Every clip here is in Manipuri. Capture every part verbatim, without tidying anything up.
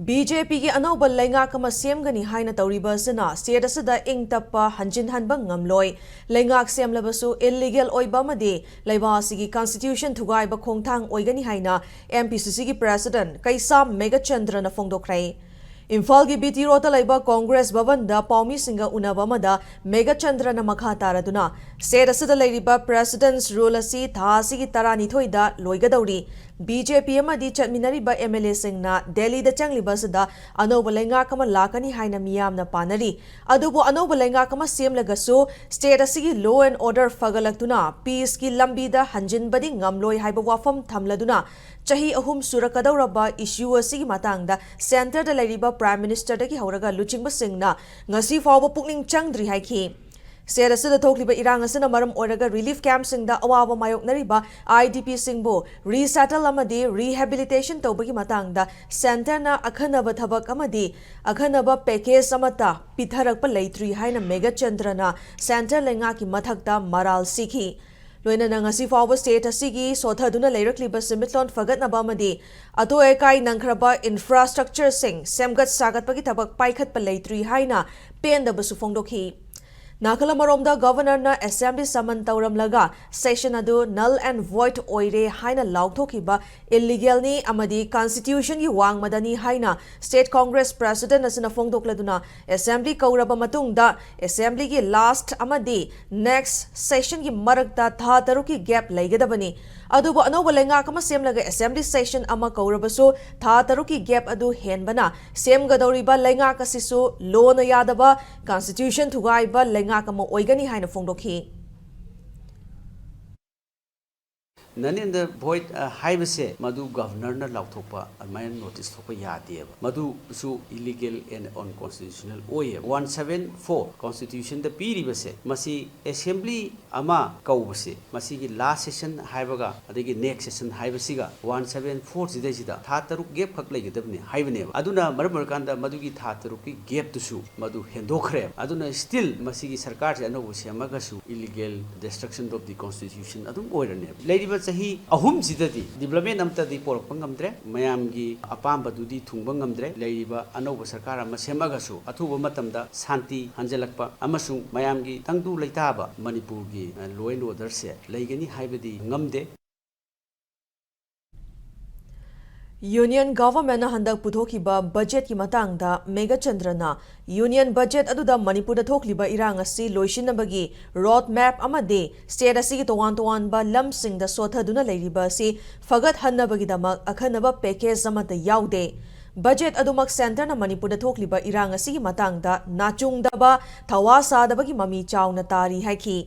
ꯕꯤ ꯖꯦ ꯄꯤꯒꯤ ꯑꯅꯧꯕ ꯂꯩꯉꯥꯛ ꯑꯃ ꯁꯦꯝꯒꯅꯤ ꯍꯥꯏꯅ ꯇꯧꯔꯤꯕ ꯑꯁꯤꯅ state ꯑꯁꯤꯗ ꯏꯪ ꯇꯞꯄ ꯍꯟꯖꯤꯟꯍꯟꯕ ꯉꯝꯂꯣꯏ꯫ ꯂꯩꯉꯥꯛ ꯁꯦꯝꯂꯕꯁꯨ illegal ꯑꯣꯏꯕ ꯑꯃꯗꯤ ꯂꯩꯕꯥꯛ ꯑꯁꯤꯒꯤ constitution ꯊꯨꯒꯥꯏꯕ ꯈꯣꯡꯊꯥꯡ ꯑꯣꯏꯒꯅꯤ ꯍꯥꯏꯅ M P C Cꯒꯤ president ꯀꯩꯁꯥꯝ ꯃꯦꯘꯆꯟꯗ꯭ꯔꯅ ꯐꯣꯡꯗꯣꯛꯈ꯭ꯔꯦ꯫ ꯏꯝꯐꯥꯜꯒꯤ B T Roadꯇ ꯂꯩꯕ Congress ꯚꯕꯟꯗ ꯄꯥꯎꯃꯤꯁꯤꯡꯒ ꯎꯅꯕ ꯑꯃꯗ ꯃꯦꯘꯆꯟꯗ꯭ꯔꯅ ꯃꯈꯥ ꯇꯥꯔꯗꯨꯅ, state ꯑꯁꯤꯗ ꯂꯩꯔꯤꯕ President's Rule ꯑꯁꯤ ꯊꯥ ꯑꯁꯤꯒꯤ ꯇꯔꯥꯅꯤꯊꯣꯏꯗ ꯂꯣꯏꯒꯗꯧꯔꯤ꯫ B J P ꯑꯃꯗꯤ ꯆꯠꯃꯤꯟꯅꯔꯤꯕ M L Aꯁꯤꯡꯅ ꯗꯦꯜꯂꯤꯗ ꯆꯪꯂꯤꯕ ꯑꯁꯤꯗ ꯑꯅꯧꯕ ꯂꯩꯉꯥꯛ ꯑꯃ ꯂꯥꯛꯀꯅꯤ ꯍꯥꯏꯅ ꯃꯤꯌꯥꯝꯅ ꯄꯥꯅꯔꯤ꯫ ꯑꯗꯨꯕꯨ ꯑꯅꯧꯕ ꯂꯩꯉꯥꯛ ꯑꯃ ꯁꯦꯝꯂꯒꯁꯨ state ꯑꯁꯤꯒꯤ law and order ꯐꯒꯠꯂꯛꯇꯨꯅ peaceꯀꯤ ꯂꯝꯕꯤꯗ ꯍꯟꯖꯤꯟꯕꯗꯤ ꯉꯝꯂꯣꯏ ꯍꯥꯏꯕ ꯋꯥꯐꯝ ꯊꯝꯂꯗꯨꯅ, ꯆꯍꯤ ꯑꯍꯨꯝ ꯁꯨꯔꯛꯀꯗꯧꯔꯕ issue ꯑꯁꯤꯒꯤ ꯃꯇꯥꯡꯗ centreꯗ ꯂꯩꯔꯤꯕ Prime Ministerꯗꯒꯤ ꯍꯧꯔꯒ ꯂꯨꯆꯤꯡꯕꯁꯤꯡꯅ ꯉꯁꯤ ꯐꯥꯎꯕ ꯄꯨꯛꯅꯤꯡ ꯆꯪꯗ꯭ꯔꯤ ꯍꯥꯏꯈꯤ꯫ State ꯑꯁꯤꯗ ꯊꯣꯛꯂꯤꯕ ꯏꯔꯥꯡ ꯑꯁꯤꯅ ꯃꯔꯝ ꯑꯣꯏꯔꯒ relief campꯁꯤꯡꯗ ꯑꯋꯥꯕ ꯃꯥꯌꯣꯛꯅꯔꯤꯕ I D Pꯁꯤꯡꯕꯨ resettle ꯑꯃꯗꯤ rehabilitation ꯇꯧꯕꯒꯤ ꯃꯇꯥꯡꯗ centreꯅ ꯑꯈꯟꯅꯕ ꯊꯕꯛ ꯑꯃꯗꯤ ꯑꯈꯟꯅꯕ package ꯑꯃꯠꯇ ꯄꯤꯊꯔꯛꯄ ꯂꯩꯇ꯭ꯔꯤ ꯍꯥꯏꯅ ꯃꯦꯘꯆꯟꯗ꯭ꯔꯅ centre ꯂꯩꯉꯥꯛꯀꯤ ꯃꯊꯛꯇ ꯃꯔꯥꯜ ꯁꯤꯈꯤ꯫ ꯂꯣꯏꯅꯅ ꯉꯁꯤ ꯐꯥꯎꯕ state ꯑꯁꯤꯒꯤ ꯁꯣꯊꯗꯨꯅ ꯂꯩꯔꯛꯂꯤꯕ ꯁꯦꯟꯃꯤꯠꯂꯣꯟ ꯐꯒꯠꯅꯕ ꯑꯃꯗꯤ ꯑꯇꯣꯏ ꯑꯀꯥꯏ ꯅꯪꯈ꯭ꯔꯕ infrastructureꯁꯤꯡ ꯁꯦꯝꯒꯠ ꯁꯥꯒꯠꯄꯒꯤ ꯊꯕꯛ ꯄꯥꯏꯈꯠꯄ ꯂꯩꯇ꯭ꯔꯤ ꯍꯥꯏꯅ ꯄꯦꯟꯗꯕꯁꯨ ꯐꯣꯡꯗꯣꯛꯈꯤ꯫ ꯅꯥꯀꯜ ꯑꯃꯔꯣꯝꯗ Governorꯅ assembly summon ꯇꯧꯔꯝꯂꯒ session ꯑꯗꯨ null and void ꯑꯣꯏꯔꯦ ꯍꯥꯏꯅ ꯂꯥꯎꯊꯣꯛꯈꯤꯕ illegalꯅꯤ ꯑꯃꯗꯤ constitutionꯒꯤ ꯋꯥꯡꯃꯗꯅꯤ ꯍꯥꯏꯅ state Congress president ꯑꯁꯤꯅ ꯐꯣꯡꯗꯣꯛꯂꯗꯨꯅ, assembly ꯀꯧꯔꯕ ꯃꯇꯨꯡꯗ assemblyꯒꯤ last ꯑꯃꯗꯤ next sessionꯒꯤ ꯃꯔꯛꯇ ꯊꯥ ꯇꯔꯨꯛꯀꯤ gap ꯂꯩꯒꯗꯕꯅꯤ꯫ ꯑꯗꯨꯕꯨ ꯑꯅꯧꯕ ꯂꯩꯉꯥꯛ ꯑꯃ ꯁꯦꯝꯂꯒ assembly session ꯑꯃ ꯀꯧꯔꯕꯁꯨ ꯊꯥ ꯇꯔꯨꯛꯀꯤ gap ꯑꯗꯨ ꯍꯦꯟꯕꯅ ꯁꯦꯝꯒꯗꯧꯔꯤꯕ ꯂꯩꯉꯥꯛ ꯑꯁꯤꯁꯨ lawꯅ ꯌꯥꯗꯕ, constitution ꯊꯨꯒꯥꯏꯕ ꯂꯩꯉꯥꯛ ꯑꯃ ꯑꯣꯏꯒꯅꯤ ꯍꯥꯏꯅ ꯐꯣꯡꯗꯣꯛꯈꯤ꯫ Null and void, ꯑ, ꯍꯥꯏꯕꯁꯦ ꯃꯗꯨ Governorꯅ ꯂꯥꯎꯊꯣꯛꯄ, ꯑꯗꯨꯃꯥꯏꯅ notice ꯊꯣꯛꯄ ꯌꯥꯗꯦꯕ꯫ ꯃꯗꯨꯁꯨ illegal and unconstitutional ꯑꯣꯏꯌꯦꯕ꯫ One seven four constitutionꯗ ꯄꯤꯔꯤꯕꯁꯦ, ꯃꯁꯤ assembly ꯑꯃ ꯀꯧꯕꯁꯦ, ꯃꯁꯤꯒꯤ last session ꯍꯥꯏꯕꯒ ꯑꯗꯒꯤ next session ꯍꯥꯏꯕꯁꯤꯒ one seven four ꯁꯤꯗꯩꯁꯤꯗ ꯊꯥ ꯇꯔꯨꯛ gap ꯈꯛ ꯂꯩꯒꯗꯕꯅꯤ ꯍꯥꯏꯕꯅꯦꯕ꯫ ꯑꯗꯨꯅ ꯃꯔꯝ ꯑꯣꯏꯔꯀꯥꯟꯗ ꯃꯗꯨꯒꯤ ꯊꯥ ꯇꯔꯨꯛꯀꯤ gapꯇꯨꯁꯨ ꯃꯗꯨ ꯍꯦꯟꯗꯣꯛꯈ꯭ꯔꯦ꯫ ꯑꯗꯨꯅ still ꯃꯁꯤꯒꯤ ꯁꯔꯀꯥꯔꯁꯦ ꯑꯅꯧꯕ ꯁꯦꯝꯃꯒꯁꯨ illegal destruction of the constitution ꯑꯗꯨꯝ ꯑꯣꯏꯔꯅꯦꯕ꯫ ꯂꯩꯔꯤꯕ ꯆꯍꯤ ꯑꯍꯨꯝꯁꯤꯗꯗꯤ development ꯑꯝꯇꯗꯤ ꯄꯣꯔꯛꯄ ꯉꯝꯗ꯭ꯔꯦ꯫ ꯃꯌꯥꯝꯒꯤ ꯑꯄꯥꯝꯕꯗꯨꯗꯤ ꯊꯨꯡꯕ ꯉꯝꯗ꯭ꯔꯦ꯫ ꯂꯩꯔꯤꯕ ꯑꯅꯧꯕ ꯁꯔꯀꯥꯔ ꯑꯃ ꯁꯦꯝꯃꯒꯁꯨ ꯑꯊꯨꯕ ꯃꯇꯝꯗ ꯁꯥꯟꯇꯤ ꯍꯟꯖꯤꯜꯂꯛꯄ ꯑꯃꯁꯨꯡ ꯃꯌꯥꯝꯒꯤ ꯇꯪꯗꯨ ꯂꯩꯇꯥꯕ ꯃꯅꯤꯄꯨꯔꯒꯤ, ꯑ, law and order ꯁꯦ ꯂꯩꯒꯅꯤ ꯍꯥꯏꯕꯗꯤ ꯉꯝꯗꯦ꯫ Union Government ꯅ ꯍꯟꯗꯛ ꯄꯨꯊꯣꯛꯈꯤꯕ budget ꯀꯤ ꯃꯇꯥꯡꯗ ꯃꯦꯘꯆꯟꯗ꯭ꯔꯅ Union budget ꯑꯗꯨꯗ ꯃꯅꯤꯄꯨꯔꯗ ꯊꯣꯛꯂꯤꯕ ꯏꯔꯥꯡ ꯑꯁꯤ ꯂꯣꯏꯁꯤꯟꯅꯕꯒꯤ road map ꯑꯃꯗꯤ state ꯑꯁꯤꯒꯤ ꯇꯣꯉꯥꯟ ꯇꯣꯉꯥꯟꯕ ꯂꯝꯁꯤꯡꯗ ꯁꯣꯠꯊꯗꯨꯅ ꯂꯩꯔꯤꯕ ꯑꯁꯤ ꯐꯒꯠꯍꯟꯅꯕꯒꯤꯗꯃꯛ ꯑꯈꯟꯅꯕ package ꯑꯃꯠꯇ ꯌꯥꯎꯗꯦ꯫ Budget ꯑꯗꯨꯃꯛ centre ꯅ ꯃꯅꯤꯄꯨꯔꯗ ꯊꯣꯛꯂꯤꯕ ꯏꯔꯥꯡ ꯑꯁꯤꯒꯤ ꯃꯇꯥꯡꯗ ꯅꯥꯆꯨꯡꯗꯕ, ꯊꯋꯥ ꯁꯥꯗꯕꯒꯤ ꯃꯃꯤ ꯆꯥꯎꯅ ꯇꯥꯔꯤ ꯍꯥꯏꯈꯤ꯫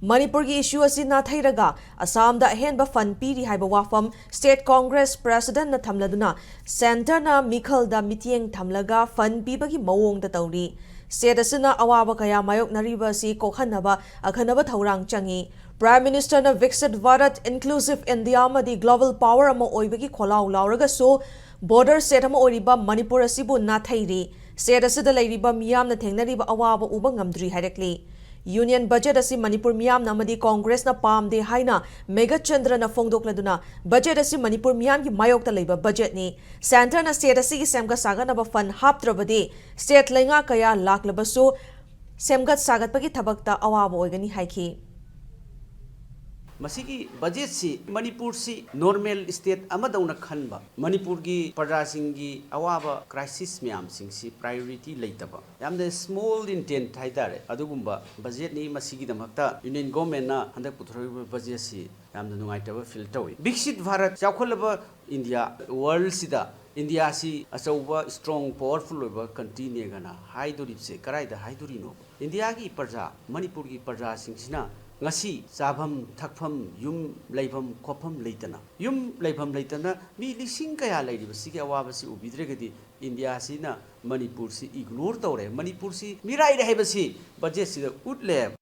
ꯃꯅꯤꯄꯨꯔꯒꯤ issue ꯑꯁꯤ ꯅꯥꯊꯩꯔꯒ ꯑꯁꯥꯝꯗ ꯑꯍꯦꯟꯕ fund ꯄꯤꯔꯤ ꯍꯥꯏꯕ ꯋꯥꯐꯝ State Congress President ꯅ ꯊꯝꯂꯗꯨꯅ centre ꯅ ꯃꯤꯈꯜꯗ ꯃꯤꯠꯌꯦꯡ ꯊꯝꯂꯒ fund ꯄꯤꯕꯒꯤ ꯃꯑꯣꯡꯗ ꯇꯧꯔꯤ꯫ State ꯑꯁꯤꯅ ꯑꯋꯥꯕ ꯀꯌꯥ ꯃꯥꯌꯣꯛꯅꯔꯤꯕ ꯑꯁꯤ ꯀꯣꯛꯍꯟꯅꯕ ꯑꯈꯟꯅꯕ ꯊꯧꯔꯥꯡ ꯆꯪꯏ꯫ Prime Minister ꯅ Viksit Bharat, Inclusive India ꯑꯃꯗꯤ global power ꯑꯃ ꯑꯣꯏꯕꯒꯤ ꯈꯣꯜꯂꯥꯎ ꯂꯥꯎꯔꯒꯁꯨ border state ꯑꯃ ꯑꯣꯏꯔꯤꯕ ꯃꯅꯤꯄꯨꯔ ꯑꯁꯤꯕꯨ ꯅꯥꯊꯩꯔꯤ꯫ State ꯑꯁꯤꯗ ꯂꯩꯔꯤꯕ ꯃꯤꯌꯥꯝꯅ ꯊꯦꯡꯅꯔꯤꯕ ꯑꯋꯥꯕ ꯎꯕ ꯉꯝꯗ꯭ꯔꯤ ꯍꯥꯏꯔꯛꯂꯤ꯫ Union budget ꯑꯁꯤ ꯃꯅꯤꯄꯨꯔ ꯃꯤꯌꯥꯝꯅ ꯑꯃꯗꯤ Congress ꯅ ꯄꯥꯝꯗꯦ ꯍꯥꯏꯅ ꯃꯦꯘꯆꯟꯗ꯭ꯔꯅ ꯐꯣꯡꯗꯣꯛꯂꯗꯨꯅ, budget ꯑꯁꯤ ꯃꯅꯤꯄꯨꯔ ꯃꯤꯌꯥꯝꯒꯤ ꯃꯥꯌꯣꯛꯇ ꯂꯩꯕ budget ꯅꯤ꯫ Centre ꯅ state ꯑꯁꯤꯒꯤ ꯁꯦꯝꯒꯠ ꯁꯥꯒꯠꯅꯕ fund ꯍꯥꯞꯇ꯭ꯔꯕꯗꯤ state ꯂꯩꯉꯥꯛ ꯀꯌꯥ ꯂꯥꯛꯂꯕꯁꯨ ꯁꯦꯝꯒꯠ ꯁꯥꯒꯠꯄꯒꯤ ꯊꯕꯛꯇ ꯑꯋꯥꯕ ꯑꯣꯏꯒꯅꯤ ꯍꯥꯏꯈꯤ꯫ ꯃꯁꯤꯒꯤ budget ꯁꯤ ꯃꯅꯤꯄꯨꯔꯁꯤ normal state ꯑꯃꯗꯧꯅ ꯈꯟꯕ, ꯃꯅꯤꯄꯨꯔꯒꯤ ꯄ꯭ꯔꯖꯥꯁꯤꯡꯒꯤ ꯑꯋꯥꯕ crisis ꯃꯌꯥꯝꯁꯤꯡꯁꯤ priority ꯂꯩꯇꯕ, ꯌꯥꯝꯅ small intent ꯍꯥꯏꯇꯥꯔꯦ, ꯑꯗꯨꯒꯨꯝꯕ budget ꯅꯤ꯫ ꯃꯁꯤꯒꯤꯗꯃꯛꯇ Union Government ꯅ ꯍꯟꯗꯛ ꯄꯨꯊꯣꯔꯛꯂꯤꯕ budget ꯁꯤ ꯌꯥꯝꯅ ꯅꯨꯡꯉꯥꯏꯇꯕ feel ꯇꯧꯏ꯫ ꯕꯤꯛꯁꯤꯠ ꯚꯥꯔꯠ, ꯆꯥꯎꯈꯠꯂꯕ ꯏꯟꯗꯤꯌꯥ, world ꯁꯤꯗ ꯏꯟꯗꯤꯌꯥ ꯑꯁꯤ ꯑꯆꯧꯕ, strong, powerful ꯑꯣꯏꯕ country ꯅꯦꯒꯅ ꯍꯥꯏꯗꯣꯔꯤꯕꯁꯦ ꯀꯗꯥꯏꯗ ꯍꯥꯏꯗꯣꯔꯤꯅꯣ? ꯏꯟꯗꯤꯌꯥꯒꯤ ꯄ꯭ꯔꯖꯥ, ꯃꯅꯤꯄꯨꯔꯒꯤ ꯄ꯭ꯔꯖꯥꯁꯤꯡꯁꯤꯅ ꯉꯁꯤ ꯆꯥꯐꯝ ꯊꯛꯐꯝ, ꯌꯨꯝ ꯂꯩꯐꯝ ꯈꯣꯠꯐꯝ ꯂꯩꯇꯅ, ꯌꯨꯝ ꯂꯩꯐꯝ ꯂꯩꯇꯅ ꯃꯤ ꯂꯤꯁꯤꯡ ꯀꯌꯥ ꯂꯩꯔꯤꯕꯁꯤꯒꯤ ꯑꯋꯥꯕꯁꯤ ꯎꯕꯤꯗ꯭ꯔꯒꯗꯤ ꯏꯟꯗꯤꯌꯥꯁꯤꯅ ꯃꯅꯤꯄꯨꯔꯁꯤ ignore ꯇꯧꯔꯦ, ꯃꯅꯤꯄꯨꯔꯁꯤ ꯃꯤꯔꯥꯏꯔꯦ ꯍꯥꯏꯕꯁꯤ budget ꯁꯤꯗ ꯎꯠꯂꯦ꯫